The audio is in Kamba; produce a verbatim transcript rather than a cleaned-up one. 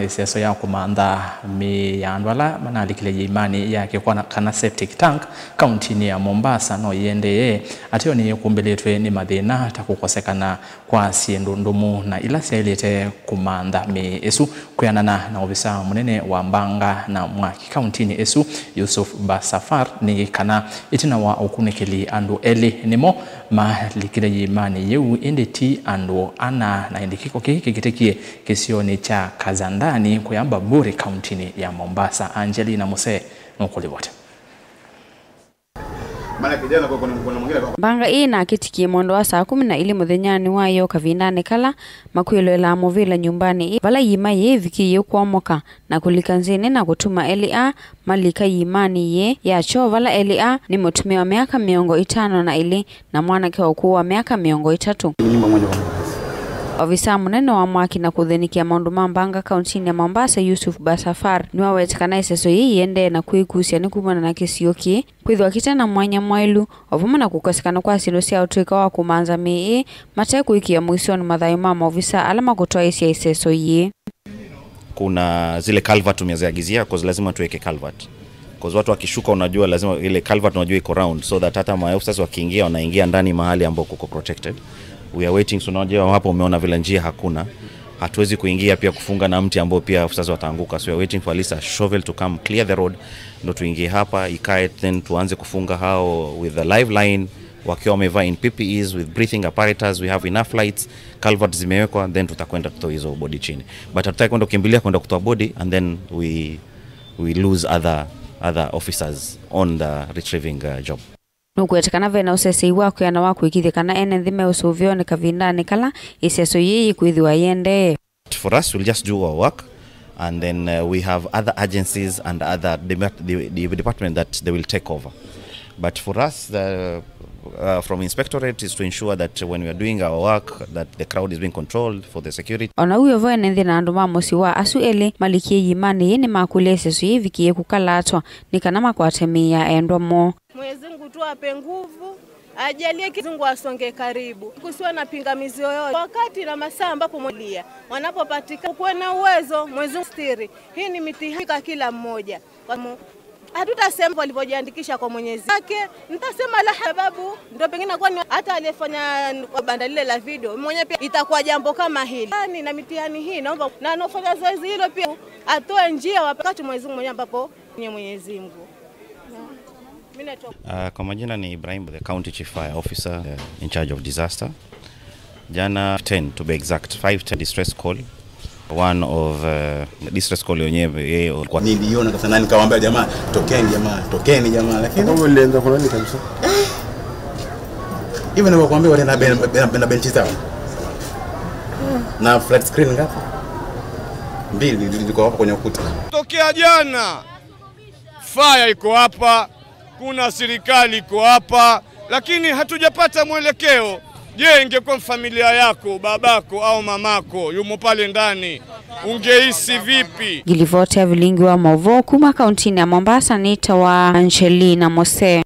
Ĩseso ya kũmantha mĩĩ ya andũ ala manalikile ĩimanĩ ya kĩkw'a kana septic tank kauntinĩ ya Mombasa no ĩendee, ateo nĩyĩkumbĩlĩtwe nĩ mathĩna ta kũkosekana kwa syĩndũ ndũmu na ila syaĩlĩte kũmantha mĩĩ ĩsu. Kwĩanana na ovisa mũnene wa mbanga na mwaki kauntinĩ ĩsu, Yusuf Basafar, nĩ kana ĩtina wa ũkunĩkĩli andũ elĩ nĩmo malikile ĩimanĩ yĩu, ĩndĩ ti andũ ana, na ĩndĩ kĩko kĩĩ kĩkĩtĩkie kĩsionĩ kya Kazandani kũya Bamburi kauntinĩ ya Mombasa. Angelina Muse nũkũlivoti. Mbanga ĩĩ nakĩtikie mwendo wa saa kũmi na ilĩ mũthenyanĩ wa ĩyoo kavindanĩ kala makwĩloelaa mũvĩla nyũmbanĩ ĩĩ, vala iima yĩĩ ĩvikĩie kwomoka na kũlika nzĩnĩ na kũtuma elĩ aa malika iimanĩ yĩĩ ya kyoo, vala elĩ aa nĩ mũtumĩa wa myaka mĩongo ĩtano na ĩlĩ na mwanake wa ũkũũ wa myaka mĩongo ĩtatũ. Ovisa mũnene wa mwaki na kũthĩnĩkĩa maũndũ ma mbanga kauntinĩ ya Mombasa, Yusuf Basafar, nĩwawete kana ĩseso yĩĩ yĩendee na kwĩkusya nĩ kumana na kĩsio kĩĩ kwĩthĩwa kĩte na mwanya mwaĩlu, o vamwe na kũkosekana kwa syĩndũ sya ũtũĩka wa kũmantha mĩĩ ĩĩ mate kũĩkĩĩa mũisyonĩ mathayũ ma maovisa ala makũtwaĩĩsya ĩseso yĩĩ. Kuna zile culvert tumeziagizia, 'cause lazima tuweke culvert. 'Cause watu wakishuka, unajua, lazima ile culvert, unajua, iko round, so that hata ma officers wakiingia, wanaingia ndani mahali ambao kuko protected. We are waiting, so unajua, hapo umeona vile njia hakuna. Hatuwezi kuingia pia kufunga na mti ambao pia officers wataanguka. So we are waiting for at least a shovel to come clear the road, ndo tuingie hapa, ikae, then tuanze kufunga hao with the live line, wakiwa wamevaa in P P Es, with breathing apparatus, we have enough lights, culvert zimewekwa, then tutakwenda kutoa hizo body chini. But hatutaki kwenda kukimbilia kwenda kutoa body and then we, we lose other, other officers on the retrieving, uh, job. Nũkwete kana ve na ũsesei wa kwĩana wa kũĩkĩĩthya kana ene nthĩ me ũsũvĩonĩ kavindanĩ kala ĩseso yĩĩ yĩkwĩthĩwa yĩendee. For us, we'll just do our work, and then, uh, we have other agencies and other dema-, de-, de-, department that they will take over. But for us, the, uh, from inspectorate is to ensure that when we are doing our work, that the crowd is being controlled for the security. O na ũu wĩ vo, ene nthĩ na andũ ma mũsyĩ wa asu elĩ malikie iimanĩ yĩĩ nĩmakũlya ĩseso yĩĩ ĩvikĩĩe kũkalatwa nĩ kana makwate mĩĩ ya endwa moo. Mwenyezi Mungu tu ape nguvu, ajalie Mwenyezi Mungu asonge karibu. Kusiwe na pingamizi yoyote. Wakati na masaa ambapo mwelia wanapopatikana, kuwe na uwezo, Mwenyezi Mungu stiri. Hii ni mitihani kwa kila mmoja. Kwa mu-, hatutasema walivyojiandikisha kwa Mwenyezi Mungu. Nitasema la sababu ndio pengine kwani hata aliyefanya kwa banda lile la video mwenye pia itakuwa jambo kama hili. Yaani na mitihani hii naomba na anaofanya zoezi hilo pia atoe njia wakati Mwenyezi Mungu mwenyewe ambapo Mwenyezi Mungu. Uh, kwa majina ni Ibrahim, the county chief fire officer, uh, in charge of disaster. Jana ten, to be exact, five ten distress call. One of, uh, distress call yenyewe, yeye alikuwa niliona kabisa na nikawaambia, "Jamaa, tokeni jamaa, tokeni jamaa." Lakini kama ulianza kuna nini kabisa? Even nikakwambia wale na ben, ben, ben, benchi zao. Na flat screen ngapi? Mbili zilikuwa hapo kwenye ukuta. Tokea jana. Fire iko hapa, kuna serikali iko hapa, lakini hatujapata mwelekeo. Je, ingekuwa familia yako, babako au mamako yumo pale ndani, ungehisi vipi? Ngilivoti ya vilingi wa mauvoo kuma kauntinĩ ya Mombasa nĩ ta wa Angelina Mose.